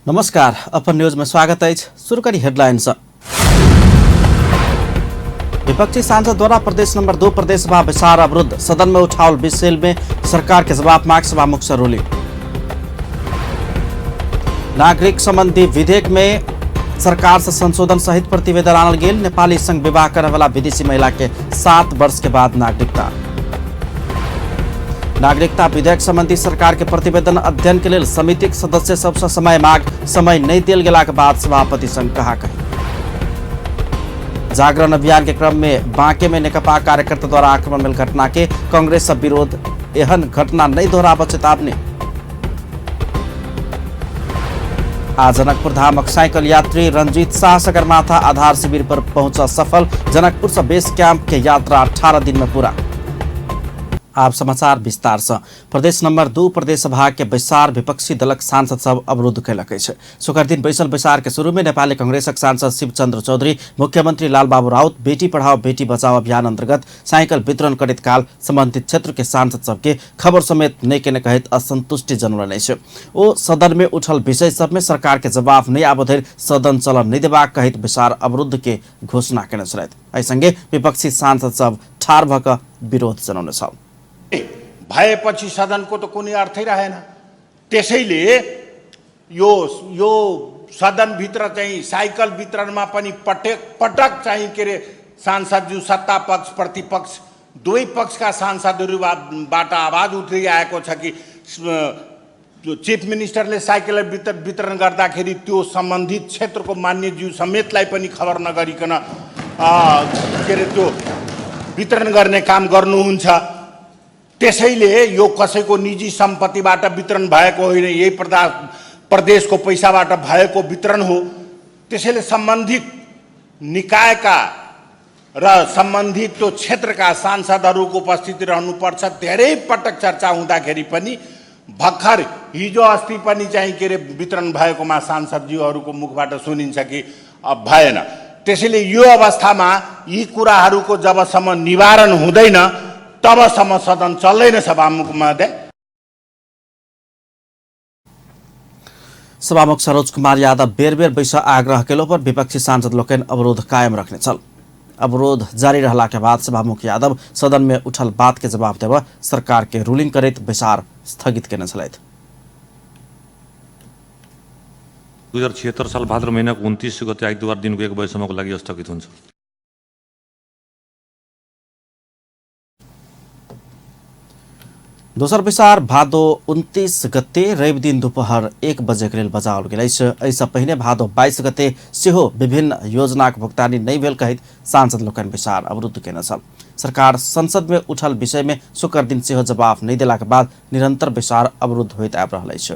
नमस्कार, अपन न्यूज में स्वागत अछि। शुरू करी हेडलाइन से। विपक्षी सांसद द्वारा प्रदेश नंबर 2 प्रदेश सभा बैसार अवरुद्ध, सदन में उठाओल विषय में सरकार के जवाब मांग सभामुख सरोली। नागरिक संबंधी विधेयक में सरकार से संशोधन सहित प्रतिवेदन आनल गेल। नेपाली संग विवाह करे वाला विदेशी महिला के 7 वर्ष के बाद नागरिकता। नागरिकता विधेयक संबंधी सरकार के प्रतिवेदन अध्ययन के लेल समितिक सदस्य सबसे समय माग, समय नहीं देल गेलाक बाद सभापति संग कहा कही। जागरण अभियान के क्रम में बांके में नेकपा कार्यकर्ता द्वारा आक्रमण भेल घटना के कांग्रेस से विरोध, एहन घटना नहीं दोहराबऽ चेतावनी। आ जनकपुर धामक साइकिल यात्री रंजीत शाह सगरमाथा आधार शिविर पर पहुंचा सफल, जनकपुर से बेस कैंप के यात्रा 18 दिन में पूरा। आप समाचार विस्तार से। प्रदेश नंबर 2 प्रदेश सभा के बैसार विपक्षी दलक सांसद सब अवरुद्ध कयलक अछि। शुक्र दिन बैसल बैसार के शुरू में नेपाली कांग्रेसक सांसद शिवचंद्र चौधरी मुख्यमंत्री लालबाबू राउत बेटी पढ़ाओ बेटी बचाओ अभियान अंतर्गत साइकिल वितरण करैत काल संबंधित क्षेत्र के सांसद सबके खबर समेत नहि केने कहैत असंतुष्टि जनौलनि अछि। ओ सदन में उठल विषय सब में सरकार के जवाब नहि आबऽ धरि सदन चलऽ नहि देबाक कहैत बैसार अवरुद्ध के घोषणा केने छलथि। एहि संगे विपक्षी सांसद सब ठाढ़ भऽ कऽ विरोध जनौने छल। भएपछि सदनको त कुनै अर्थै रहेन। त्यसैले यो यो सदनभित्र चाहिँ साइकल वितरणमा पनि पटक पटक चाहिँ के अरे सांसदज्यू सत्ता पक्ष प्रतिपक्ष दुवै पक्षका सांसदहरूबाट आवाज उठ्दै आएको छ कि चिफ मिनिस्टरले साइकल वितरण गर्दाखेरि त्यो सम्बन्धित क्षेत्रको मान्यज्यू समेतलाई पनि खबर नगरिकन के अरे त्यो वितरण गर्ने काम गर्नुहुन्छ। त्यसैले यो कसैको निजी सम्पत्तिबाट वितरण भएको होइन, यही प्रदेशको पैसाबाट भएको वितरण हो। त्यसैले सम्बन्धित निकायका र सम्बन्धित त्यो क्षेत्रका सांसदहरूको उपस्थिति रहनुपर्छ। धेरै पटक चर्चा हुँदाखेरि पनि भर्खर हिजो अस्ति पनि चाहिँ के अरे वितरण भएकोमा सांसदज्यूहरूको मुखबाट सुनिन्छ कि अब भएन। त्यसैले यो अवस्थामा यी कुराहरूको जबसम्म निवारण हुँदैन तबसम्म सदन चल्दैन। सभामुख महोदय। सभामुख सरोज कुमार यादव बेर बेर बैस आग्रह केलो पर विपक्षी सांसद लोकनि अवरोध कायम रखने छल। अवरोध जारी रहला के बाद सभामुख यादव सदन में उठल बात के जवाब देव सरकार के रूलिंग करैत बैसार स्थगित केने छलथि। 2076 साल भाद्र महिनाको 29 गते आइतबार दिनको 1 बजेसम्मको लागि स्थगित हुन्छ। दोसर बैसार भादो 29 गते रवि दिन दुपहर 1 बजे के लेल बजाओल गेल अछि। एहिसँ पहिने भादो 22 गते सेहो विभिन्न योजनाक भुगतानी नहि भेल कहैत सांसद लोकनि बैसार अवरुद्ध केने छल। सरकार संसद में उठल विषय में शुक्र दिन सेहो जवाब नहि देलाक बाद निरंतर बैसार अवरुद्ध होइत आबि रहल अछि।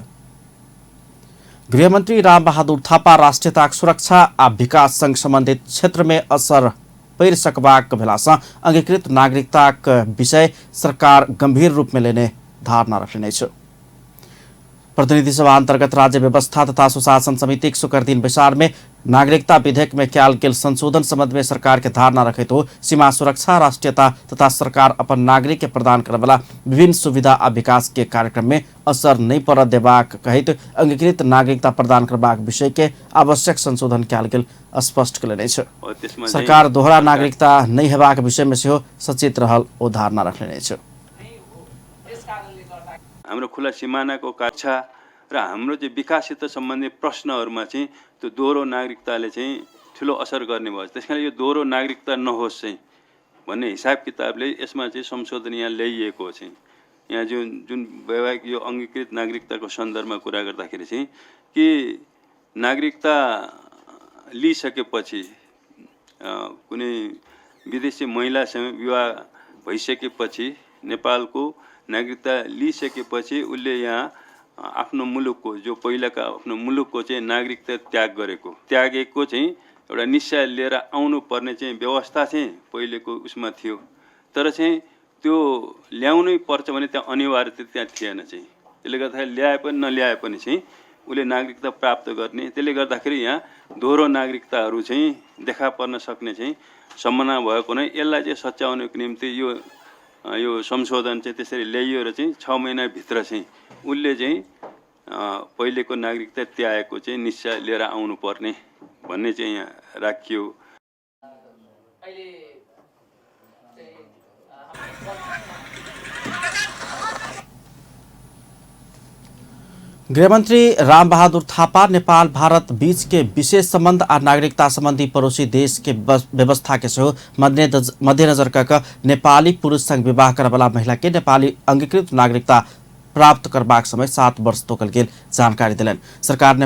गृहमंत्री रामबहादुर थापा राष्ट्रीयताक सुरक्षा आ विकास संग संबंधित क्षेत्र में असर पड़ि सकबाक भेलासँ अंगीकृत नागरिकताक विषय सरकार गंभीर रूप में लेने धारणा रखने अछि। प्रतिनिधि सभा अंतर्गत राज्य व्यवस्था तथा सुशासन समितिक शुक्र दिन बैसार में नागरिकता विधेयक में कयल गेल संशोधन संबंध में सरकार के धारणा रखैत हो सीमा सुरक्षा, राष्ट्रीयता तथा सरकार अपन नागरिक के प्रदान करयवला विभिन्न सुविधा आ विकास के कार्यक्रम में असर नहीं पड़ऽ देबाक कहैत अंगीकृत नागरिकता प्रदान करबाक विषय के आवश्यक संशोधन कयल गेल स्पष्ट कयलनि अछि। सरकार दोहरा नागरिकता नहीं हेबाक विषय में सेहो सचेत रहल ओ धारणा रखलनि अछि। हाम्रो खुला सिमानाको कक्षा र हाम्रो चाहिँ विकाससित सम्बन्धित प्रश्नहरूमा चाहिँ त्यो दोहोरो नागरिकताले चाहिँ ठुलो असर गर्ने भयो। त्यस कारण यो दोहोरो नागरिकता नहोस् चाहिँ भन्ने हिसाब किताबले यसमा चाहिँ संशोधन यहाँ ल्याइएको हो। चाहिँ यहाँ जुन जुन वैवाहिक यो अङ्गीकृत नागरिकताको सन्दर्भमा कुरा गर्दाखेरि चाहिँ कि नागरिकता लिइसकेपछि कुनै विदेशी महिलासँग विवाह भइसकेपछि नेपालको नागरिकता लिइसकेपछि उसले यहाँ आफ्नो मुलुकको जो पहिलाका आफ्नो मुलुकको चाहिँ नागरिकता त्याग गरेको त्यागेको चाहिँ एउटा निश्चय लिएर आउनुपर्ने चाहिँ व्यवस्था चाहिँ पहिलेको उसमा थियो। तर चाहिँ त्यो ल्याउनै पर्छ भने त्यहाँ अनिवार्य त्यहाँ थिएन चाहिँ। त्यसले गर्दाखेरि ल्याए पनि नल्याए पनि चाहिँ उसले नागरिकता प्राप्त गर्ने। त्यसले गर्दाखेरि यहाँ दोहोरो नागरिकताहरू चाहिँ देखा पर्न सक्ने चाहिँ सम्भावना भएको नै यसलाई चाहिँ सच्याउनको निम्ति यो यो संशोधन चाहिँ त्यसरी ल्याइयो र चाहिँ 6 महिनाभित्र चाहिँ उसले चाहिँ पहिलेको नागरिकता त्यागेको चाहिँ निश्चय लिएर आउनुपर्ने भन्ने चाहिँ यहाँ राखियो। गृहमन्त्री रामबहादुर थापा नेपाल भारत बीच के विशेष संबंध आ नागरिकता संबंधी पड़ोसी देश के व्यवस्था के सेहो मध्यनजर कऽ नेपाली पुरुष संग विवाह करवला महिला के नेपाली अंगीकृत नागरिकता प्राप्त करबाक समय 7 वर्ष तोकल गेल जानकारी देलनि। सरकार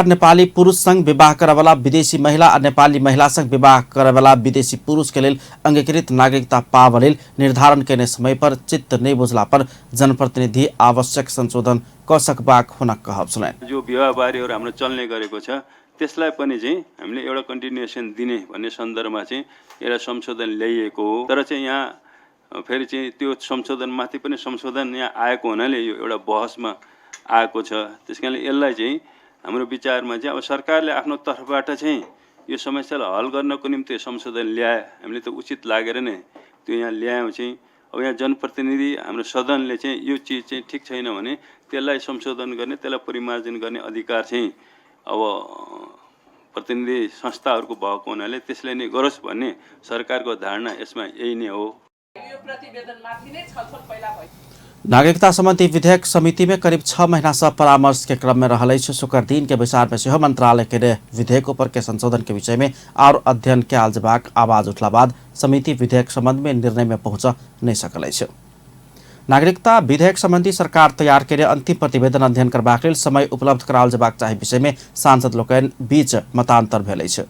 नेपाली पुरुष संग विवाह करवला विदेशी महिला आ नेपाली महिला संग विवाह करवला विदेशी पुरुष के लेल अंगीकृत नागरिकता पाबऽ लेल निर्धारण केने समय पर चित्त नहि बुझला पर जनप्रतिनिधि आवश्यक संशोधन क सकबाक हुनक कहब छलनि। जो विवाहबारीहरू हाम्रो चल्ने गरेको छ त्यसलाई पनि चाहिँ हामीले एउटा कन्टिन्युएसन दिने भन्ने सन्दर्भमा चाहिँ एउटा संशोधन ल्याइएको हो। तर चाहिँ यहाँ फेरि चाहिँ त्यो संशोधनमाथि पनि संशोधन यहाँ आएको हुनाले यो एउटा बहसमा आएको छ। त्यस कारणले यसलाई चाहिँ हाम्रो विचारमा चाहिँ अब सरकारले आफ्नो तर्फबाट चाहिँ यो समस्यालाई हल गर्नको निम्ति संशोधन ल्याए, हामीले त उचित लागेर नै त्यो यहाँ ल्यायौँ। चाहिँ अब यहाँ जनप्रतिनिधि हाम्रो सदनले चाहिँ यो चिज चाहिँ ठिक छैन भने त्यसलाई संशोधन गर्ने, त्यसलाई परिमार्जन गर्ने अधिकार चाहिँ अब प्रतिनिधि संस्थाहरूको भएको हुनाले त्यसले नै गरोस् भन्ने सरकारको धारणा यसमा यही नै हो। नागरिकता सम्बन्धी विधेयक समिति में करीब 6 महीना से परामर्श के क्रम में रहल अछि। शुक्र दिन के बैसार में सेहो मंत्रालय के विधेयक ऊपर के संशोधन के विषय में और अध्ययन के आयल जेबाक आवाज उठला बाद समिति विधेयक संबंध में निर्णय में पहुंच नहीं सकल अछि। नागरिकता विधेयक संबंधी सरकार तैयार के अंतिम प्रतिवेदन अध्ययन करबाक लेल समय उपलब्ध कराओल जेबाक चाही विषय में सांसद लोकनि बीच मतांतर भेल अछि।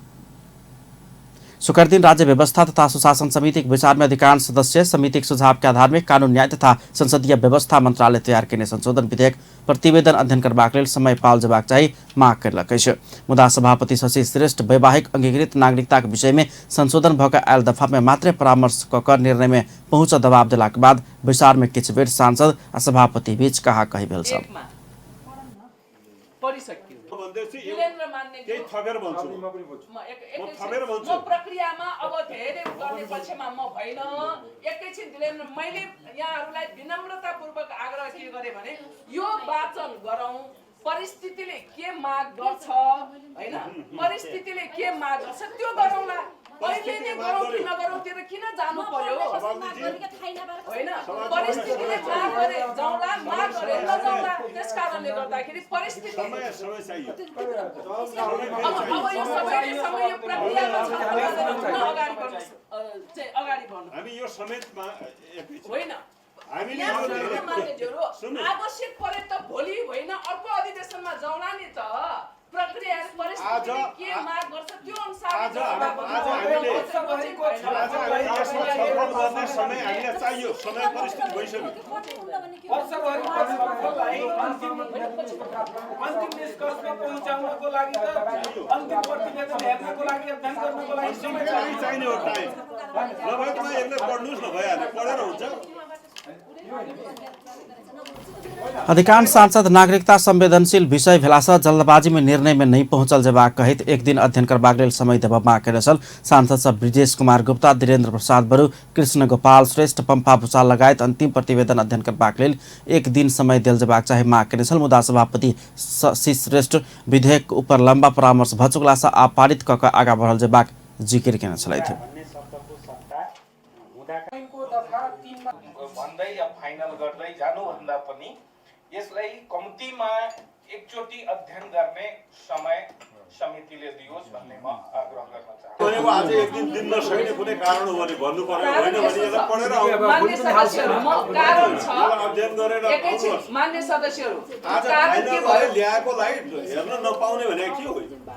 शुक्र दिन राज्य व्यवस्था तथा सुशासन समिति के विचार में अधिकांश सदस्य समिति के सुझाव के आधार में कानून न्याय तथा संसदीय व्यवस्था मंत्रालय तैयार केने संशोधन विधेयक प्रतिवेदन अध्ययन करबाक लेल समय पाओल जेबाक चाही माग कयलक अछि। मुदा सभापति शशि श्रेष्ठ वैवाहिक अंगीकृत नागरिकता के विषय में संशोधन भऽ कऽ आयल दफा में मात्रे परामर्श कऽ कऽ निर्णय में पहुँच दबाव देलाक बाद बैसार में किछु बेर सांसद आ सभापति बीच कहाकही भेल छल। म प्रक्रियामा अब धेरै गर्ने पक्षमा म भइन। एकैछिन दिलेन्द्र, मैले यहाँहरूलाई विनम्रतापूर्वक आग्रह के गरे भने यो वाचन गरौँ, परिस्थितिले के माग गर्छ हैन, परिस्थितिले के माग गर्छ त्यो गरौँला। पहिले नै गरौँ कि नगरौँ त्यो किन जानु पर्यो हैन, परिस्थितिले माग गरे जाउँला, माग गरे नजाउँला। त्यस कारणले गर्दाखेरि परिस्थिति अब यो सबैले समय यो प्रक्रियामा छलफल गरेर अगाडि बढ्नु चाहिँ अगाडि बढ्नु। हामी यो समेतमा होइन, आवश्यक परे त भोलि होइन अर्को अधिवेशनमा जाउँला नि त। प्रक्रिया परिस्थितिले के माग गर्छ त्यो अनुसार आज हामीले समय हामीलाई चाहियो, समय परिस्थिति भइसक्यो। अन्तिम निष्कर्षमा पहुँचाउनको लागि त अन्तिम प्रतिवेदन हेर्नको लागि अध्ययन गर्नको लागि समय चाहिने हो टाइम। नभए तपाईँ एक्लै पढ्नुहोस् न, भइहाल्यो, पढेर हुन्छ। अधिकांश सांसद नागरिकता संवेदनशील विषय भेलासँ जल्दबाजी में निर्णय में नहीं पहुंचल जेबाक कहैत एक दिन अध्ययन करबाक लेल समय देबऽ माग कयने छल। सांसद सब ब्रिजेश कुमार गुप्ता, धीरेन्द्र प्रसाद बरू, कृष्ण गोपाल श्रेष्ठ, पंपा भूषाल लगायत अंतिम प्रतिवेदन अध्ययन करबाक लेल एक दिन समय देल जेबाक चाही माग कयने छल। मुदा सभापति शशि श्रेष्ठ विधेयक ऊपर लम्बा परामर्श भऽ चुकलासँ आ पारित कऽ कऽ आगाँ बढ़ल जेबाक जिकिर कयने छलथि। भन्दै या फाइनल गर्दै जानुभन्दा पनि यसलाई कम्तीमा एकचोटि अध्ययन गर्ने समय समितिले दियोस् भन्ने म आग्रह गर्न चाहन्छु। आज एक दिन दिन नसक्ने कुनै कारण हो भने भन्नु पर्यो, होइन भने यसलाई पढेर आउनु। मान्य सदस्यहरू, म कारण छ अध्ययन गरेर एकैछिन। मान्य सदस्यहरू, आज कारण के भयो ल्याएकोलाई हेर्न नपाउने भने के हो?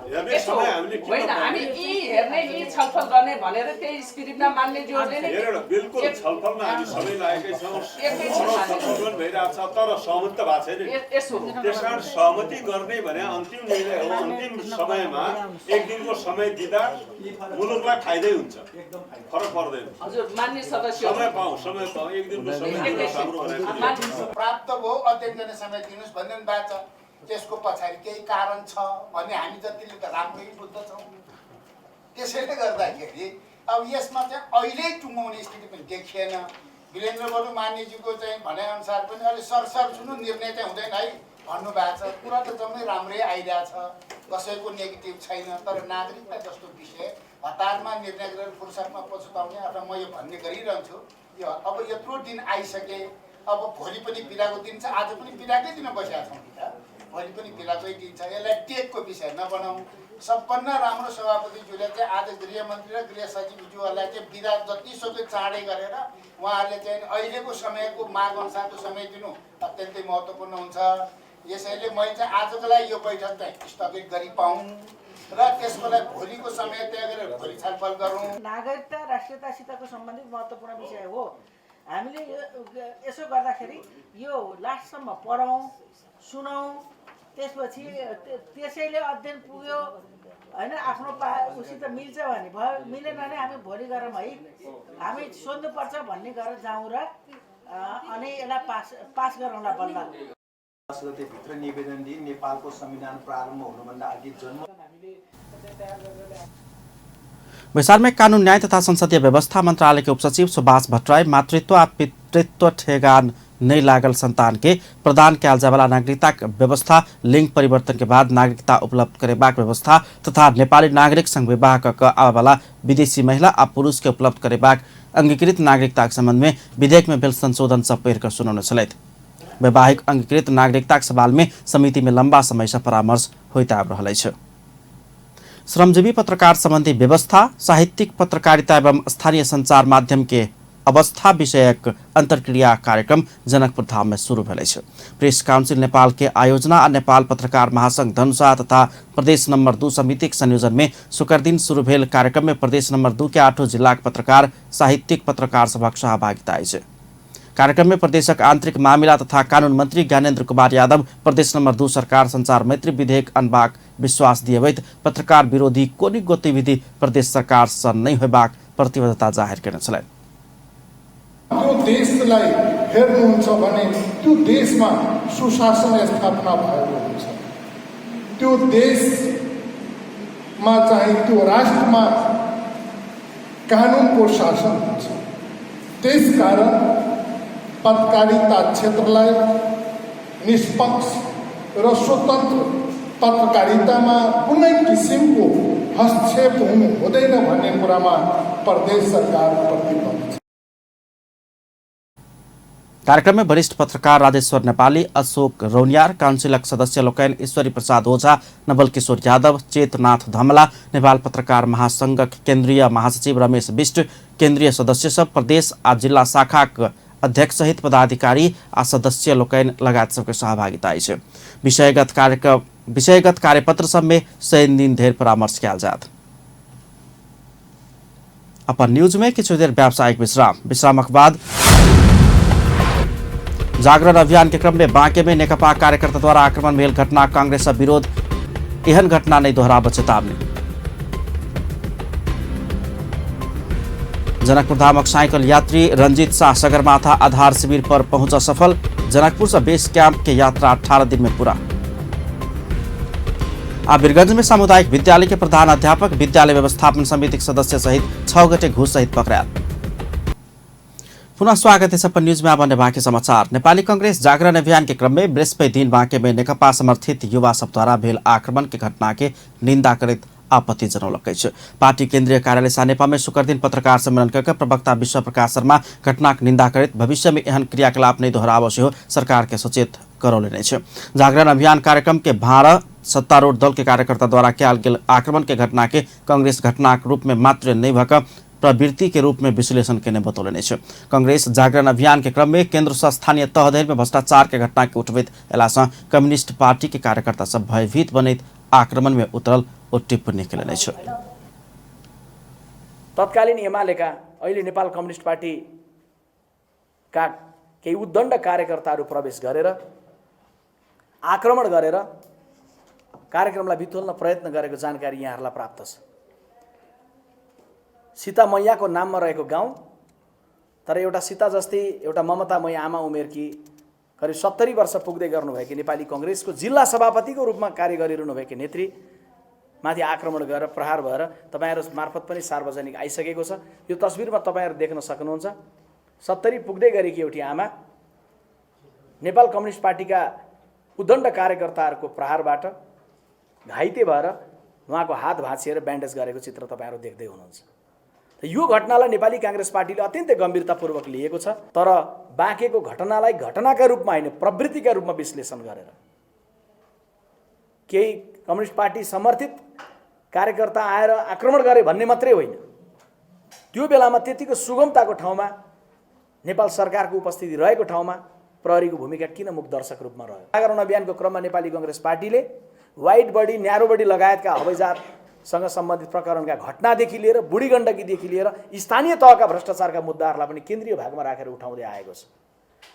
हेर्ने समय हामीले किन होइन, हामी यी हेर्ने यी छलफल गर्ने भनेर त्यही स्क्रिप्टमा मान्यज्यूहरूले नै हेरेर बिल्कुल छलफलमा हामी सबै लागेकै छौँ, छलफल पनि भइरहेको छ, तर सहमति त भएको छैन। त्यसकारण सहमति गर्ने भने अन्तिम निर्णय हो। अन्तिम समयमा एक दिनको समय दिँदा मुलुकलाई फाइदै हुन्छ, फरक पर्दैन। हजुर मान्य सदस्य, समय पाऊ, समय पाऊ, एक दिनको समय प्राप्त भयो, अध्ययन गर्ने समय दिनुहोस् भन्ने भएको छ। त्यसको पछाडि केही कारण छ भन्ने हामी जतिले त राम्रै बुझ्दछौँ। त्यसैले गर्दाखेरि अब यसमा चाहिँ अहिले टुङ्गाउने स्थिति पनि देखिएन। वीरेन्द्र बरु मान्यज्यूको चाहिँ भनाइअनुसार पनि अलि सरसर सुन्नु निर्णय चाहिँ हुँदैन है भन्नुभएको छ। कुरा त जम्मै राम्रै आइरहेछ, कसैको नेगेटिभ छैन, तर नागरिकता जस्तो विषय हतारमा निर्णय गरेर फुर्सदमा पछुताउने अथवा म यो भन्ने गरिरहन्छु। यो अब यत्रो दिन आइसके, अब भोलि पनि बिदाको दिन छ, आज पनि बिदाकै दिन बसेका छौँ कि त, भोलि पनि बिदाकै दिन छ। यसलाई टेकको विषय नबनाउँ। सबभन्दा राम्रो सभापतिज्यूले चाहिँ आज गृहमन्त्री र गृह सचिवज्यूहरूलाई चाहिँ बिदा जति सक्दो चाँडै गरेर उहाँहरूले चाहिँ अहिलेको समयको माग अनुसारको समय दिनु अत्यन्तै महत्त्वपूर्ण हुन्छ। यसैले मैले चाहिँ आजको लागि यो बैठक चाहिँ स्थगित गरी पाऊँ र त्यसको लागि भोलिको समय तय गरेर भोलि छलफल गरौँ। नागरिकता राष्ट्रियतासितको सम्बन्धित महत्त्वपूर्ण विषय हो। हामीले यसो गर्दाखेरि यो लास्टसम्म पढौँ, सुनौँ, त्यसपछि त्यसैले अध्ययन पुग्यो होइन, आफ्नो उसित मिल्छ भने भयो, मिलेन भने हामी भोलि गरौँ है, हामी सोध्नुपर्छ भन्ने गरेर जाउँ र अनि यसलाई पास गरौँला बल्ल। 10 गतेभित्र निवेदन दिई नेपालको संविधान प्रारम्भ हुनुभन्दा अघि जन्म बैसार में कानून न्याय तथा संसदीय व्यवस्था मंत्रालय के उपसचिव सुभाष भट्टराई मातृत्व आ पितृत्व ठेगान नहीं लागल संतान के प्रदान कयल जायवला नागरिकता व्यवस्था, लिंग परिवर्तन के बाद नागरिकता उपलब्ध करेबाक व्यवस्था तथा नेपाली नागरिक संग विवाह क आबयवला विदेशी महिला आ पुरुष के उपलब्ध करेबाक अंगीकृत नागरिकता के संबंध में विधेयक में भेल संशोधन सब पढ़ि कऽ सुनौने छलथि। वैवाहिक अंगीकृत नागरिकता के सवाल में समिति में लंबा समय से परामर्श होइत आबि रहल अछि। श्रमजीवी पत्रकार संबंधी व्यवस्था, साहित्यिक पत्रकारिता एवं स्थानीय संचार माध्यम के अवस्था विषयक अंतर्क्रिया कार्यक्रम जनकपुर धाम में शुरू भेल अछि। प्रेस काउंसिल नेपाल के आयोजना आ नेपाल पत्रकार महासंघ धनुषा तथा प्रदेश नंबर 2 समिति के संयोजन में शुक्र दिन शुरू भेल कार्यक्रम में प्रदेश नंबर 2 के 8 जिलाक पत्रकार, साहित्यिक पत्रकार सभक सहभागिता अछि। कार्यक्रम में प्रदेशक आंतरिक मामिला तथा कानून मंत्री ज्ञानेन्द्र कुमार यादव प्रदेश नंबर 2 सरकार संचार मैत्री विधेयक अनबाक विश्वास दिएबैत पत्रकार विरोधी कोनो गतिविधि प्रदेश सरकार से नहीं होबाक प्रतिबद्धता जाहिर केने छलनि। त्यो देशलाई हेर्नुहुन्छ भने त्यो देशमा सुशासन स्थापना भएको हुन्छ, त्यो देशमा चाहिँ त्यो राष्ट्रमा कानुनको शासन हुन्छ। त्यसकारण पत्रकारिता क्षेत्रलाई निष्पक्ष र स्वतन्त्र पत्रकारितामा कुनै किसिमको हस्तक्षेप हुनु हुँदैन भन्ने कुरामा प्रदेश सरकार प्रतिबद्ध छ। कार्यक्रम में वरिष्ठ पत्रकार राजेश्वर नेपाली, अशोक रौनियार, काउंसिलक सदस्य लोकनि ईश्वरी प्रसाद ओझा, नवल किशोर यादव, चेतनाथ धमला, नेपाल पत्रकार महासंघक केंद्रीय महासचिव रमेश बिष्ट, केंद्रीय सदस्य सब, प्रदेश आ जिला शाखाक अध्यक्ष सहित पदाधिकारी आ सदस्य लोकनि लगायत सबके सहभागिता अछि। विषयगत कार्यपत्र सब में शनि दिन धरि परामर्श कयल जायत। अपन न्यूज में किछु देर व्यावसायिक विश्राम, विश्रामक बाद जागरण अभियान के क्रम में बांके में नेकपा कार्यकर्ता द्वारा आक्रमण भेल घटना, कांग्रेस विरोध, एहन घटना नहीं दोहराब चेतावनी। जनकपुर धामक साइकिल यात्री रंजीत शाह सगरमाथा आधार शिविर पर पहुंचा सफल, जनकपुर से बेस कैंप के यात्रा 18 दिन में पूरा। आ वीरगंज में सामुदायिक विद्यालय के प्रधान अध्यापक, विद्यालय व्यवस्थापन समिति के सदस्य सहित 6 गोटे घूस सहित पकड़ायल। पुनः स्वागत है अपन न्यूज में। अब बाँकी समाचार। नेपाली कांग्रेस जागरण अभियान के क्रम में बृहस्पति दिन बाँके में नेकपा समर्थित युवा सब द्वारा भेल आक्रमण के घटना के निंदा करैत आपत्ति जनौलक अछि। पार्टी केंद्रीय कार्यालय सानेपा में शुक्र दिन पत्रकार सम्मेलन करके प्रवक्ता विश्व प्रकाश शर्मा घटना के निंदा करैत भविष्य में एहन क्रियाकलाप नहीं दोहराबऽ सेहो सरकार के सचेत करौलनि अछि। जागरण अभियान कार्यक्रम के भाड़ा सत्तारूढ़ दल के कार्यकर्ता द्वारा कयल गेल आक्रमण के घटना के कांग्रेस घटनाक रूप में मात्र नहीं भऽ प्रवृत्ति के रूप में विश्लेषण केने बतौलनि अछि। कांग्रेस जागरण अभियान के क्रम में केंद्र से स्थानीय तह धरि में भ्रष्टाचार के घटना के उठबैत अयला सँ कम्युनिस्ट पार्टी के कार्यकर्ता सब भयभीत बनैत आक्रमण में उतरल ओ टिप्पणी केलनि अछि। तत्कालीन एमालेका अहिले नेपाल कम्युनिस्ट पार्टीका केही उद्दण्ड कार्यकर्ताहरू प्रवेश गरेर आक्रमण गरेर कार्यक्रमलाई बिथोल्न प्रयत्न गरेको जानकारी यहाँहरूलाई प्राप्त छ। सीता मैयाको नाममा रहेको गाउँ, तर एउटा सीता जस्तै एउटा ममतामयी आमा उमेरकी करिब 70 वर्ष पुग्दै गर्नुभएकी नेपाली कङ्ग्रेसको जिल्ला सभापतिको रूपमा कार्य गरिरहनुभएकी नेत्री माथि आक्रमण गरेर प्रहार भएर तपाईँहरू मार्फत पनि सार्वजनिक आइसकेको छ। यो तस्बिरमा तपाईँहरू देख्न सक्नुहुन्छ। 70 पुग्दै गरेकी एउटी आमा नेपाल कम्युनिस्ट पार्टीका उद्दण्ड कार्यकर्ताहरूको प्रहारबाट घाइते भएर उहाँको हात भाँचिएर ब्यान्डेज गरेको चित्र तपाईँहरू देख्दै हुनुहुन्छ। यो घटनालाई नेपाली काङ्ग्रेस पार्टीले अत्यन्तै गम्भीरतापूर्वक लिएको छ, तर बाँकेको घटनालाई घटनाका रूपमा होइन, प्रवृत्तिका रूपमा विश्लेषण गरेर केही कम्युनिस्ट पार्टी समर्थित कार्यकर्ता आएर आक्रमण गरे भन्ने मात्रै होइन, त्यो बेलामा त्यतिको सुगमताको ठाउँमा नेपाल सरकारको उपस्थिति रहेको ठाउँमा प्रहरीको भूमिका किन मूकदर्शक रूपमा रह्यो? जागरण अभियानको क्रममा नेपाली कङ्ग्रेस पार्टीले वाइड बडी, न्यारो बडी लगायतका हवाईजहाजसँग सम्बन्धित प्रकरणका घटनादेखि लिएर बुढी गण्डकीदेखि लिएर स्थानीय तहका भ्रष्टाचारका मुद्दाहरूलाई पनि केन्द्रीय भागमा राखेर उठाउँदै आएको छ।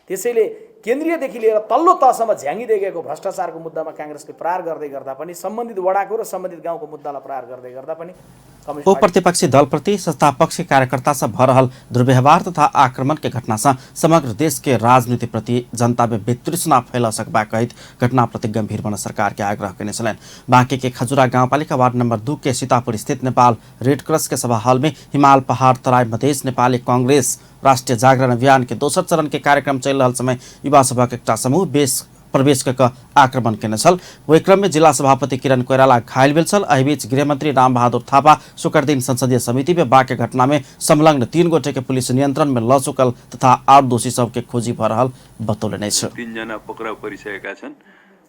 त्यसैले केन्द्रीयदेखि लिएर तल्लो तहसम्म झ्याङ्गिँदै गएको भ्रष्टाचारको मुद्दामा काङ्ग्रेसले प्रहार गर्दै गर्दा पनि, सम्बन्धित वडाको र सम्बन्धित गाउँको मुद्दालाई प्रहार गर्दै गर्दा पनि ओ प्रतिपक्षी दलप्रति सत्तापक्षी कार्यकर्ता से भऽ रहल दुर्व्यवहार तथा आक्रमण के घटना से समग्र देश के राजनीति प्रति जनता में वितृष्णा फैला सकबाक कहैत घटना प्रति गंभीर बन सरकार के आग्रह कयने छलनि। बांके के खजुरा गाउँपालिका वार्ड नंबर 2 के सीतापुर स्थित नेपाल रेड क्रॉस के सभा हॉल में हिमाल पहाड़ तराई मधेश नेपाली कांग्रेस राष्ट्रीय जागरण अभियान के दोसर चरण के कार्यक्रम चलि रहल समय युवा सभा के एकटा समूह बेस प्रवेश कऽ आक्रमण केने छल। ओहि क्रम में जिला सभापति किरण कोइराला घायल भेल छल। एहि बीच गृहमंत्री रामबहादुर थापा शुक्र दिन संसदीय समिति में बाँके घटना में संलग्न 3 गोटे के पुलिस नियंत्रण में लऽ चुकल तथा आर दोषी सबके खोजी भऽ रहल बतौलनि अछि। 3 जना पक्राउ परिसकेका छन्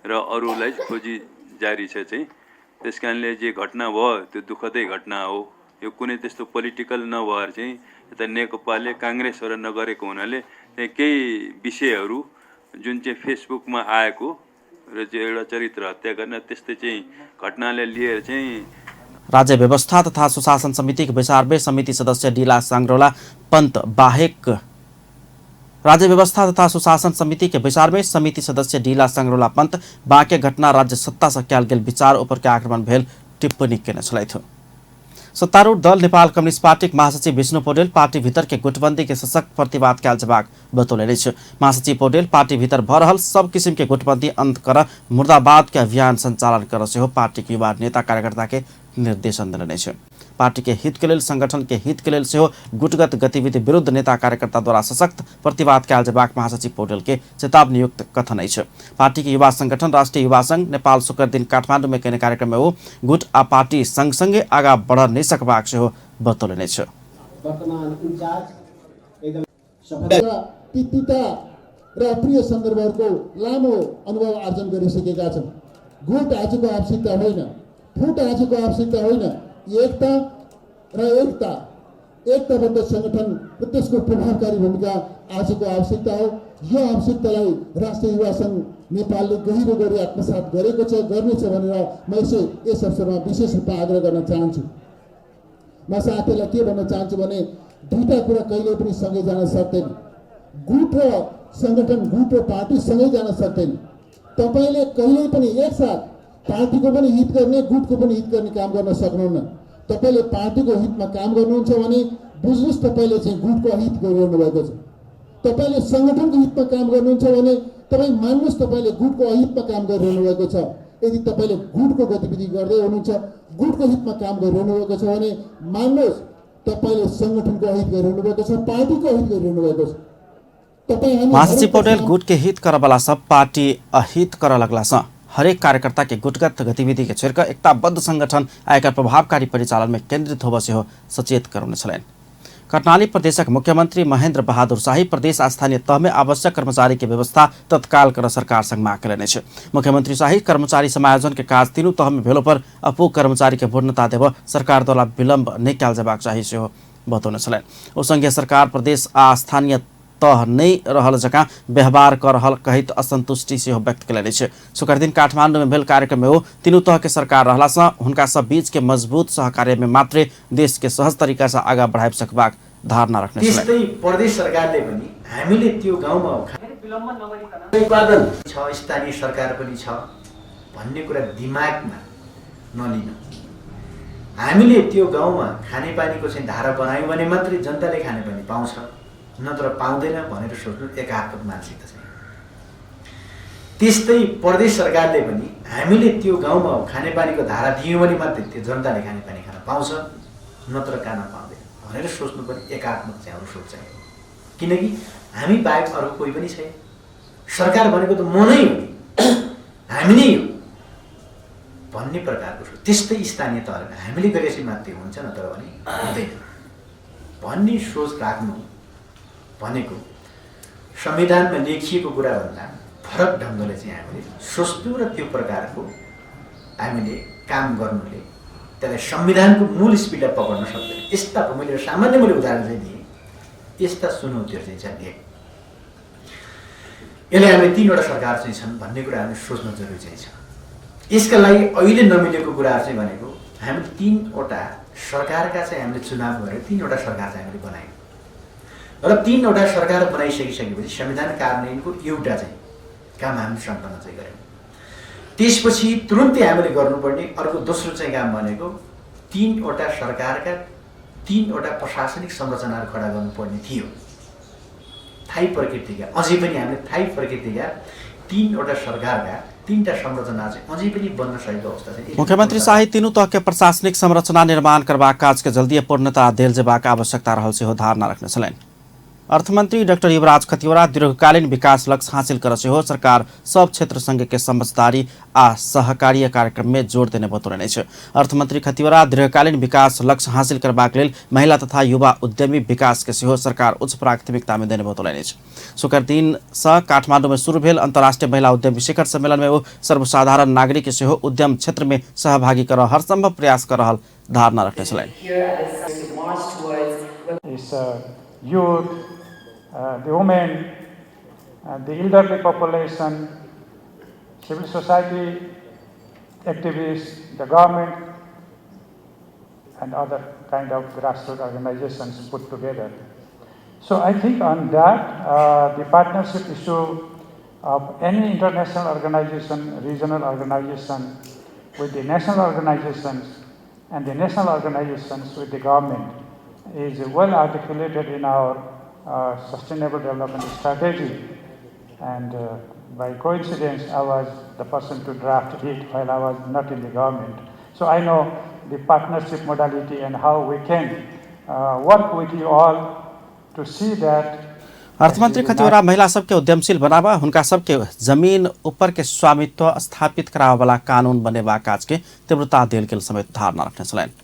र अरूलाई खोजी जारी छ चाहिँ। त्यस कारणले जे घटना भयो त्यो दुःखदै घटना हो। यो कुनै त्यस्तो पोलिटिकल नभएर चाहिँ यता नेकपाले काङ्ग्रेसहरू नगरेको हुनाले त्यहाँ केही विषयहरू जुन चाहिँ फेसबुकमा आएको र चाहिँ एउटा चरित्र हत्या गर्न त्यस्तै चाहिँ घटनाले लिएर चाहिँ राज्य व्यवस्था तथा सुशासन समिति के बैसार में समिति सदस्य डीला सांग्रोला पंत बाहेक राज्य व्यवस्था तथा सुशासन समिति के बैसार में समिति सदस्य डीला सांग्रोला पंत बाँके घटना राज्य सत्ता से कयल गेल विचार ऊपर के आक्रमण भेल टिप्पणी केने छलथि। सत्तारूढ़ दल नेपाल कम्युनिस्ट पार्टीक महासचिव विष्णु पौडेल पार्टी भीतर के गुटबंदी के सशक्त प्रतिवाद कयल जेबाक बतौलनि अछि। महासचिव पौडेल पार्टी भीतर भऽ रहल सब किसिम के गुटबंदी अंत कर मुर्दाबाद के अभियान संचालन कर सेहो पार्टी के युवा नेता कार्यकर्ता के निर्देशन देलनि अछि। पार्टी के हित के लेल, संगठन के हित के लेल सेहो गुटगत गतिविधि विरुद्ध नेता कार्यकर्ता द्वारा सशक्त प्रतिवाद कयल जेबाक महासचिव पौडेल के चेतावनीयुक्त कथन अछि। पार्टी के युवा संगठन राष्ट्रीय युवा संघ नेपाल शुक्र दिन काठमाडौँ में कयने कार्यक्रम में ओ गुट आ पार्टी संग संगे आगा बढ़ नहि सकबाक सेहो बतौलनि अछि। तिता र अप्रिय सन्दर्भहरूको लामो अनुभव आर्जन गरिसकेका छन्। गुट आजको आवश्यकता होइन, फुट आजको आवश्यकता होइन, एकता र एकता, एकताबद्ध संगठन र त्यसको प्रभावकारी भूमिका आजको आवश्यकता हो। यो आवश्यकतालाई राष्ट्रिय युवा सङ्घ नेपालले गहिरो गरी आत्मसात गरेको छ, गर्नेछ भनेर म यस अवसरमा विशेष रूपमा आग्रह गर्न चाहन्छु। म साथीहरूलाई के भन्न चाहन्छु भने दुईटा कुरा कहिले पनि सँगै जान सक्दैन। गुट र सङ्गठन, गुट र पार्टी सँगै जान सक्दैन। तपाईँले कहिल्यै पनि एकसाथ पार्टीको पनि हित गर्ने, गुटको पनि हित गर्ने काम गर्न सक्नुहुन्न। तपाईँले पार्टीको हितमा काम गर्नुहुन्छ भने बुझ्नुहोस् तपाईँले चाहिँ गुटको अहित गरिरहनु भएको छ। तपाईँले सङ्गठनको हितमा काम गर्नुहुन्छ भने तपाईँ मान्नुहोस् तपाईँले गुटको अहितमा काम गरिरहनु भएको छ। यदि तपाईँले गुटको गतिविधि गर्दै हुनुहुन्छ, गुटको हितमा काम गरिरहनु भएको छ भने मान्नुहोस् तपाईँले सङ्गठनको अहित गरिरहनु भएको छ, पार्टीको अहित गरिरहनु भएको छ। महासचिव पौडेल गुट के हित करवाला सब पार्टी अहित कर लगला सँ हरेक कार्यकर्ता के गुटगत गतिविधि के छोड़िकऽ एकताबद्ध संगठन आ एकर प्रभावकारी परिचालन में केंद्रित होबय सेहो सचेत करौने छलनि। कर्णाली प्रदेशक मुख्यमंत्री महेंद्र बहादुर शाही प्रदेश आ स्थानीय तह में आवश्यक कर्मचारी के व्यवस्था तत्काल कर सरकार संग मांग कयलनि अछि। मुख्यमंत्री शाही कर्मचारी समायोजन के काज तीनू तह में भेलो पर अपूग कर्मचारी के पूर्णता देबय सरकार द्वारा विलंब नहि कयल जेबाक चाही सेहो बतौने छलनि। ओ संघीय सरकार प्रदेश आ स्थानीय तह नहि रहल जकाँ व्यवहार कऽ रहल कहैत असंतुष्टि सेहो व्यक्त कयलनि अछि। शुक्रदिन काठमांडू में भेल कार्यक्रम में ओ तीनू तह के सरकार रहला सँ हुनका सब बीच के मजबूत सहकार्य में मात्रे देश के सहज तरीका से आगा बढ़ाबि सकबाक धारणा रखने छलनि। त्यस्तै प्रदेश सरकारले पनि हामीले त्यो गाउँमा उत्पादन छ, स्थानीय सरकार पनि छ भन्ने कुरा दिमागमा नलिन। हामीले त्यो गाउँमा खानेपानीको चाहिँ धारा बनायौँ भने मात्रै जनताले खानेपानी पाउँछ, नत्र पाउँदैन भनेर सोच्नु एकात्मक मानसिकता छैन। त्यस्तै प्रदेश सरकारले पनि हामीले त्यो गाउँमा खानेपानीको धारा दियौँ भने मात्रै त्यो जनताले खानेपानी खान पाउँछ, नत्र खान पाउँदैन भनेर सोच्नु पनि एकात्मक चाहिँ हाम्रो सोच चाहिँ। किनकि हामी बाहेक अर्को कोही पनि छैन। सरकार भनेको त म नै हो, हामी नै हो भन्ने प्रकारको सोच। त्यस्तै स्थानीय तहमा हामीले गरेपछि मात्रै हुन्छ, नत्र भने हुँदैन भन्ने सोच राख्नु भनेको संविधानमा लेखिएको कुराभन्दा फरक ढङ्गले चाहिँ हामीले सोच्नु र त्यो प्रकारको हामीले काम गर्नुले त्यसलाई संविधानको मूल स्पिडलाई पक्र्न सक्दैन। यस्ता मैले सामान्य मैले उदाहरण चाहिँ दिएँ, यस्ता चुनौतीहरू चाहिँ छ। यसले हामीले 3वटा सरकार चाहिँ छन् भन्ने कुरा हामीले सोच्न जरुरी चाहिँ छ। यसका लागि अहिले नमिलेको कुराहरू चाहिँ भनेको हामीले 3वटा सरकारका चाहिँ हामीले चुनाव गरेर 3वटा सरकार चाहिँ हामीले बनायौँ र 3वटा सरकार बनाइसकिसकेपछि संविधान कार्यान्वयनको एउटा चाहिँ काम हामीले सम्पन्न चाहिँ गऱ्यौँ। त्यसपछि तुरुन्तै हामीले गर्नुपर्ने अर्को दोस्रो चाहिँ काम भनेको 3वटा सरकारका 3वटा प्रशासनिक संरचनाहरू खडा गर्नुपर्ने थियो। थाई प्रकृतिका अझै पनि हामीले थाई प्रकृतिका 3वटा सरकारका 3टा संरचना चाहिँ अझै पनि बन्न सकेको अवस्था छैन। मुख्यमंत्री शाही तीनू तह के प्रशासनिक संरचना निर्माण करबाक काज के जल्दी पूर्णता देल जेबाक आवश्यकता रहल सेहो धारणा रखने छलनि। अर्थमंत्री डाक्टर युवराज खतिवड़ा दीर्घकालीन विकास लक्ष्य हासिल कर सेहो सरकार सब क्षेत्र संग के समझदारी आ सहकार्य कार्यक्रम में जोड़ देने बतौलनि अछि। अर्थमंत्री खतिवड़ा दीर्घकालीन विकास लक्ष्य हासिल करबाक लेल महिला तथा युवा उद्यमी विकास के सेहो सरकार उच्च प्राथमिकता में देने बतौलनि अछि। शुक्र दिन सँ काठमांडू में शुरू भेल अंतर्राष्ट्रीय महिला उद्यमी शिखर सम्मेलन में ओ सर्वसाधारण नागरिक के सेहो उद्यम क्षेत्र में सहभागी कर हरसंभव प्रयास कर रहल धारणा रखने छलनि। Youth, the women, the elderly population, civil society activists, the government, and other kind of grassroots organizations put together. So I think on that, the partnership issue of any international organization, regional organization, with the national organizations, and the national organizations with the government is well articulated in our sustainable development strategy, and by coincidence I was the person to draft it while I was not in the government. So I know the partnership modality and how we can work with you all to see that. अर्थमंत्री खतिवड़ा महिला सबके उद्यमशील बनावा, हुनका सबके जमीन ऊपर के स्वामित्व स्थापित करावे वाला कानून बनेबाक काज के तीव्रता देल गेल समेत धारणा रखने छलनि।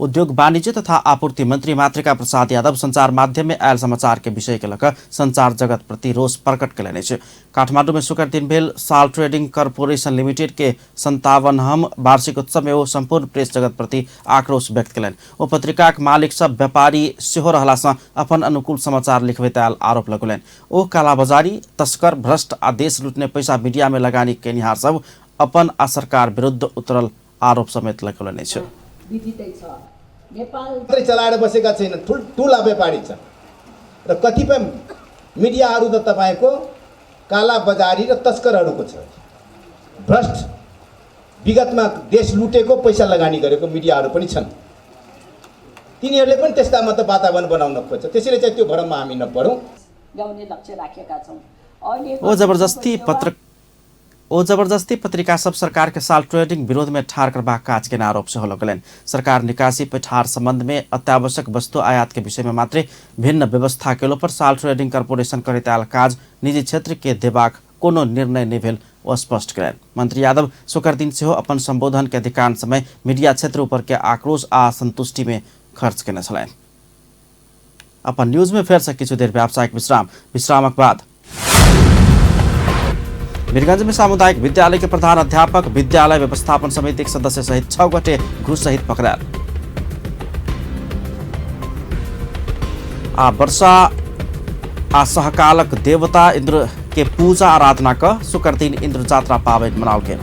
उद्योग वाणिज्य तथा आपूर्ति मंत्री मातृका प्रसाद यादव संचार माध्यम में आयल समाचार के विषय के लऽ संचार जगत प्रति रोष प्रकट कयलनि अछि। काठमांडू में शुक्र दिन भेल साल ट्रेडिंग कॉरपोरेशन लिमिटेड के 57वां वार्षिक उत्सव में ओ संपूर्ण प्रेस जगत प्रति आक्रोश व्यक्त कयलनि। ओ पत्रिकाक मालिक सब व्यापारी सेहो रहला सँ अपन अनुकूल समाचार लिखबैत आयल आरोप लगौलनि। ओ कालाबाजारी, तस्कर, भ्रष्ट आ देश लूटने पैसा मीडिया में लगानी केनिहार सब अपन आ सरकार विरुद्ध उतरल आरोप समेत लगौलनि अछि। मात्रै चलाएर बसेका छैनन्, ठुल्ठुला व्यापारी छन् र कतिपय मिडियाहरू त तपाईँको काला बजारी र तस्करहरूको छ। भ्रष्ट विगतमा देश लुटेको पैसा लगानी गरेको मिडियाहरू पनि छन्, तिनीहरूले पनि त्यस्ता मात्र वातावरण बनाउन खोज्छ। त्यसैले चाहिँ त्यो भ्रममा हामी नपरौँ। ल्याउने लक्ष्य राखेका छौँ। ओ जबरदस्ती पत्रिका सब सरकार के साल ट्रेडिंग विरोध में ठार करबाक काज के आरोप सेहो लगौलनि। सरकार निकासी पैठार संबंध में अत्यावश्यक वस्तु आयात के विषय में मात्रै भिन्न व्यवस्था केलो पर साल ट्रेडिंग कॉरपोरेशन करैत आयल काज निजी क्षेत्र के देबाक कोनो निर्णय नहि भेल ओ स्पष्ट कयलनि। मंत्री यादव शुक्र दिन सेहो अपन संबोधन के अधिकांश समय मीडिया क्षेत्र ऊपर के आक्रोश आ संतुष्टि में खर्च केने छलनि। अपन न्यूज में फेर से किछु देर व्यावसायिक विश्राम, विश्रामक बाद वीरगंज में सामुदायिक विद्यालय के प्रधान अध्यापक, विद्यालय व्यवस्थापन समिति के सदस्य सहित 6 गोटे घूस सहित पकड़ायल। आ वर्षा आ सहकालक देवता इंद्र के पूजा आराधना क शुक्र दिन इंद्र जात्रा पाबनि मनाओल गेल।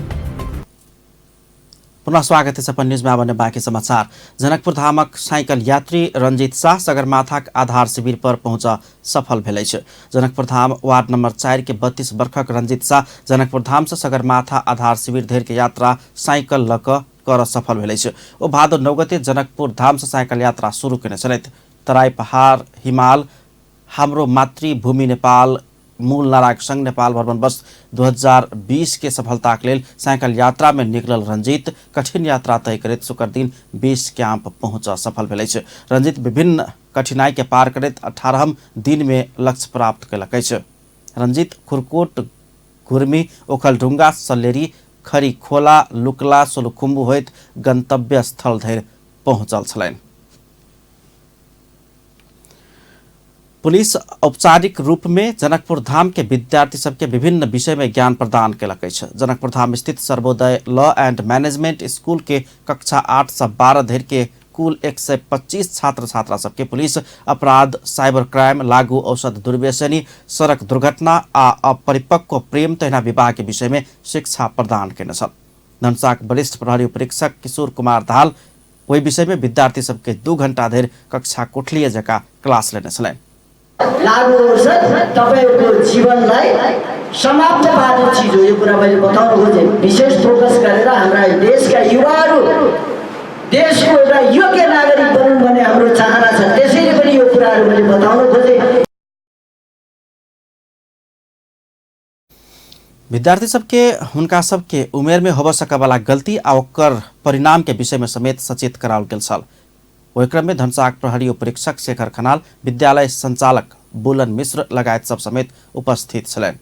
पुनः स्वागत है अपन न्यूज में। आबने बाकी समाचार। जनकपुर धामक साइकिल यात्री रंजीत शाह सगरमाथाक आधार शिविर पर पहुंच सफल भेल अछि। जनकपुर धाम वार्ड नंबर 4 के 32 वर्षक रंजीत शाह जनकपुर धाम से सगरमाथा आधार शिविर धरि के यात्रा साइकिल लऽ कऽ कर सफल भेल अछि। ओ भादो 9 गते जनकपुर धाम से साइकिल यात्रा शुरू केने छलथि। तराई पहाड़ हिमाल हाम्रो मातृभूमि नेपाल मूल नाराक संग नेपाल भ्रमण वर्ष 2020 के सफलताक लेल साइकिल यात्रा में निकलल रंजीत कठिन यात्रा तय करैत शुक्र दिन बेस कैंप पहुँच सफल भेल अछि। रंजीत विभिन्न कठिनाई के पार करैत 18म दिन में लक्ष्य प्राप्त कयलक अछि। रंजीत खुरकोट, घुर्मी, ओखलढुंगा, सलेरी, खरीखोला, लुकला, सोलुखुम्बु होइत गंतव्य स्थल धरि पहुँचल छलनि। पुलिस औपचारिक रूप में जनकपुर धाम के विद्यार्थी सबके विभिन्न विषय में ज्ञान प्रदान कयलक अछि। जनकपुर धाम स्थित Sarvodaya law and management school के कक्षा 8 से 12 धरि के कुल 125 छात्र छात्रा सबके पुलिस अपराध, साइबर क्राइम, लागू औषध दुर्व्यसनी, सड़क दुर्घटना आ अपरिपक्व प्रेम तहिना विवाह के विषय में शिक्षा प्रदान कयने छल। धनुषाक वरिष्ठ प्रहरी उपरीक्षक किशोर कुमार धाल ओहि विषय में विद्यार्थी सबके 2 घंटा धरि कक्षा कोठलीय जकाँ क्लास लेने छलनि। लागू औषध तपाईको जीवनलाई समाप्त पार्ने चिज हो। यो कुरा मैले बताउन खोजेँ। विशेष फोकस गरेर हाम्रा देशका युवाहरू देशको एउटा योग्य नागरिक बनुन् भन्ने हाम्रो चाहना छ। त्यसैले पनि यो कुराहरू मैले बताउन खोजेँ। विद्यार्थी सबके हुनका सबके उमेर में होबय सकयवला गलती आ ओकर परिणाम के विषय में समेत सचेत कराओल गेल छल। ओहि क्रम में धनुषाक प्रहरी उपरीक्षक शेखर खनाल, विद्यालय संचालक बुलन मिश्र लगायत सब समेत उपस्थित छलनि।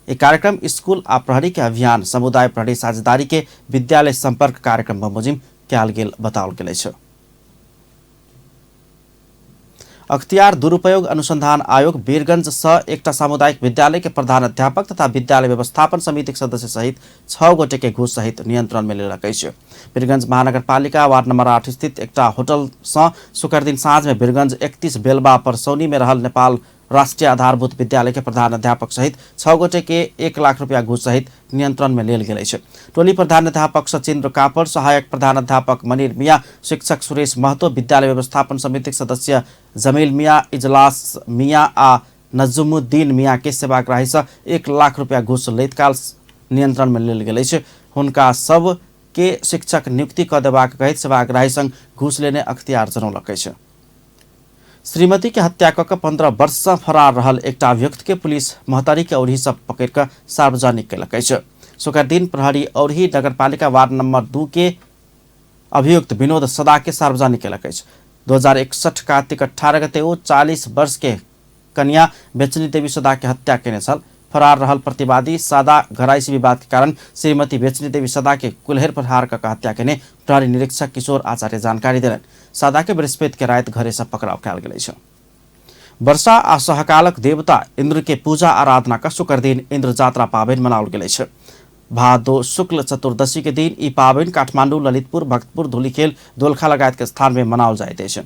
ई कार्यक्रम स्कूल आ प्रहरी के अभियान समुदाय प्रहरी साझेदारी के विद्यालय संपर्क कार्यक्रम बमोजिम कयल गेल बताओल गेल अछि। अख्तियार दुरुपयोग अनुसंधान आयोग वीरगंज सँ एकटा सामुदायिक विद्यालय के प्रधानाध्यापक तथा विद्यालय व्यवस्थापन समितिक सदस्य सहित 6 गोटे के घूस सहित नियंत्रण में लेलक अछि। वीरगंज महानगरपालिका वार्ड नंबर 8 स्थित एकटा होटल सँ शुक्र दिन साँझ में वीरगंज 31 बेलबा परसौनी में रहल नेपाल राष्ट्रीय आधारभूत विद्यालय के प्रधानाध्यापक सहित 6 गोटे के 1 लाख रुपया घूस सहित नियंत्रण में लेल गेल अछि। टोली प्रधानाध्यापक सचिन्द्र कापर, सहायक प्रधानाध्यापक मनिर मिया, शिक्षक सुरेश महतो, विद्यालय व्यवस्थापन समितिक सदस्य जमील मिया, इजलास मिया आ नजुमुद्दीन मिया के सेवाग्राही से 1 लाख रुपया घूस लैत काल नियंत्रण में लेल गेल अछि। हुनका सब के शिक्षक नियुक्ति क देबाक कहैत सेवाग्राही संग घूस लेने अख्तियार जनौलक अछि। श्रीमती के हत्या क 15 वर्ष से फरार रहल एकटा अभियुक्त के पुलिस महतारी के औरही सब पकड़ क सार्वजनिक कयलक अछि। शुक्र दिन प्रहरी औरही नगरपालिका वार्ड नंबर 2 के अभियुक्त विनोद सदा के सार्वजनिक कयलक अछि। 2061 कार्तिक 18 गते ओ 40 वर्ष के कन्या बेचनी देवी सदा के हत्या केने छल। फरार रहल प्रतिवादी सादा घराइसी विवाद के कारण श्रीमती बेचनी देवी सदा के कुल्हेर प्रहार क हत्या केने प्रहरी निरीक्षक किशोर आचार्य जानकारी देलनि। सादा के बृहस्पति के राति घरे से पकड़ाव कयल गेल अछि। वर्षा आ सहकालक देवता इंद्र के पूजा आराधना क शुक्र दिन इंद्र जात्रा पाबनि मनाओल गेल अछि। भादो शुक्ल चतुर्दशी के दिन ई पाबनि काठमांडू, ललितपुर, भक्तपुर, धुलीखेल, दोलखा लगायत के स्थान में मनाओल जाइत अछि।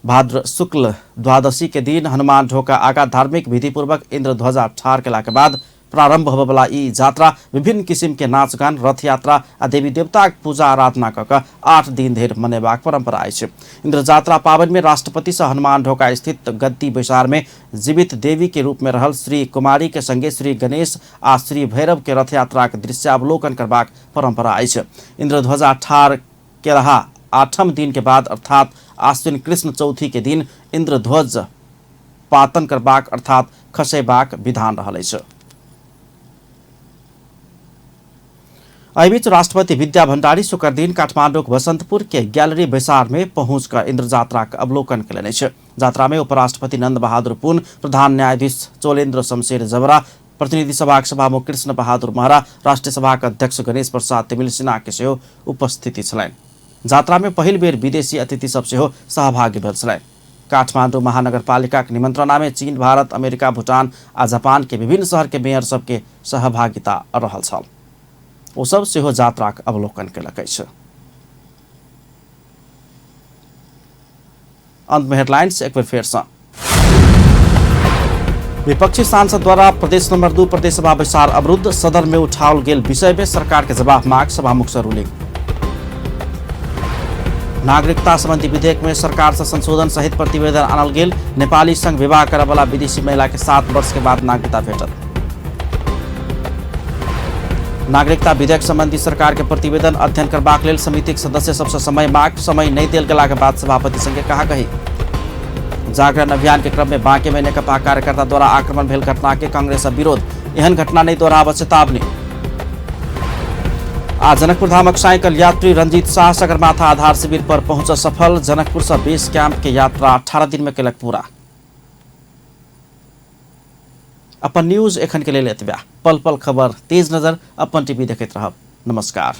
भाद्र शुक्ल द्वादशी के दिन हनुमान ढोका आगा धार्मिक विधिपूर्वक इंद्र ध्वजा ठार केला के बाद प्रारंभ होबयवला ई यात्रा विभिन्न किसिम के नाच गान, रथ यात्रा आ देवी देवताक पूजा आराधना क क 8 दिन धरि मनेबाक परंपरा अछि। इंद्र जात्रा पाबनि में राष्ट्रपति से हनुमान ढोका स्थित गद्दी बैसार में जीवित देवी के रूप में रहल श्री कुमारी के संगे श्री गणेश आ श्री भैरव के रथ यात्राक दृश्यावलोकन करबाक परंपरा अछि। इंद्र ध्वजा ठार केलहा 8म दिन के बाद अर्थात आश्विन कृष्ण चौथी के दिन इंद्रध्वज पातन करबाक अर्थात खसेबाक विधान रहल अछि। एहिबीच राष्ट्रपति विद्या भण्डारी शुक्र दिन काठमांडूक बसंतपुर के गैलरी बैसार में पहुंच कर इंद्र यात्राक अवलोकन कयलनि अछि। यात्रा में उपराष्ट्रपति नंद बहादुर पुन, प्रधान न्यायाधीश चोलेन्द्र शमशेर जबरा, प्रतिनिधि सभाक सभामुख कृष्ण बहादुर महरा, राष्ट्रीय सभाक अध्यक्ष गणेश प्रसाद तिमिल सिन्हा के सेहो उपस्थिति छलनि। यात्रा में पहिल बेर विदेशी अतिथि सब सेहो सहभागी भेल छलनि। काठमांडू महानगरपालिकाक निमंत्रणा में चीन, भारत, अमेरिका, भूटान आ जापान के विभिन्न शहर के मेयर सबके सहभागिता रहल छल। ओ सब सेहो यात्राक अवलोकन कयलक अछि। अंत में हेडलाइंस एक बेर फेर सँ। विपक्षी सांसद द्वारा प्रदेश नंबर 2 प्रदेश सभा बैसार अवरुद्ध, सदन में उठाओल गेल विषय में सरकार के जवाब मांग सभामुख से रूलिंग। नागरिकता संबंधी विधेयक में सरकार से संशोधन सहित प्रतिवेदन आनल गेल। नेपाली संग विवाह करय विदेशी महिला के 7 वर्ष के बाद नागरिकता भेटत। नागरिकता विधेयक संबंधी सरकार के प्रतिवेदन अध्ययन करबाक लेल समितिक सदस्य सबसे समय माग, समय नहीं देल गेला के बाद सभापति संगे कहा कही। जागरण अभियान के क्रम में बांके में नेकपा कार्यकर्ता द्वारा आक्रमण भेल घटना के कांग्रेस विरोध। एहन घटना नहीं दोहराब चेतावनी। आ जनकपुर धामक साइकिल यात्री रंजीत शाह सगरमाथा आधार शिविर पर पहुंच सफल। जनकपुर से बेस कैंप के यात्रा 18 दिन में केलक पूरा। अपन न्यूज एखन के लेल एतबे। पल पल खबर तेज नजर अपन टीवी देखैत रहब। नमस्कार।